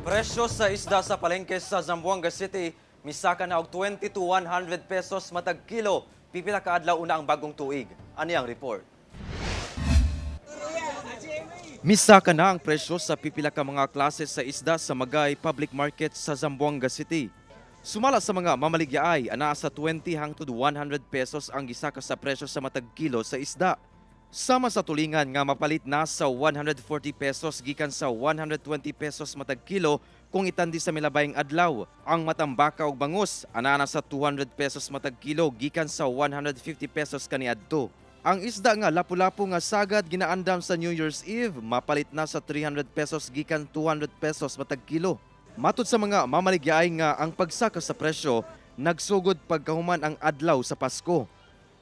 Presyo sa isda sa palengke sa Zamboanga City misaka na og 20 to 100 pesos matag kilo. Pipila ka adlaw una ang bagong tuig. Ani ang report. Misaka na ang presyo sa pipila ka mga klase sa isda sa Magay Public Market sa Zamboanga City. Sumala sa mga mamaligyaay, anaa sa 20 hangtod 100 pesos ang gisaka sa presyo sa matag kilo sa isda. Sama sa tulingan nga mapalit na sa 140 pesos gikan sa 120 pesos matag kilo kung itandi sa milabayng adlaw. Ang matambaka og bangus anaa na sa 200 pesos matag kilo gikan sa 150 pesos kaniadto. Ang isda nga lapu-lapu nga sagad ginaandam sa New Year's Eve mapalit na sa 300 pesos gikan 200 pesos matag kilo. Matud sa mga mamaligyaay nga ang pagsaka sa presyo nagsugod pagkahuman ang adlaw sa Pasko.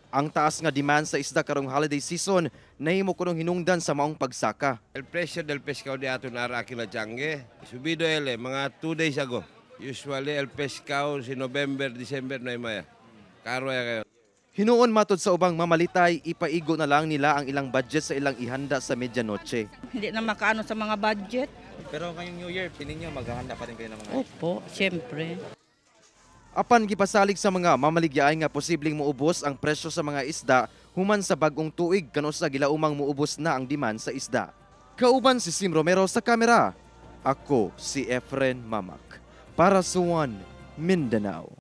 Ang taas nga demand sa isda karong holiday season nahimo kunong hinungdan sa maong pagsaka. El precio del pescado de atún ara aquí na tiangge, subido el mga 2 days ago. Usually el pescado si November, December na maya. Karo ya kayo. Hinuon, matod sa ubang mamalitay, ipaigo na lang nila ang ilang budget sa ilang ihanda sa medianoche. Hindi na makaano sa mga budget. Pero ngayong New Year, piling niyo maghahanda pa rin kayo ng mga Opo, siyempre. Apan gipasalig sa mga mamaligyaay nga posibleng muubos ang presyo sa mga isda human sa bagong tuig kano sa gilaumang muubos na ang demand sa isda. Kauban si Sim Romero sa kamera. Ako si Efren Mamak para sa One Mindanao.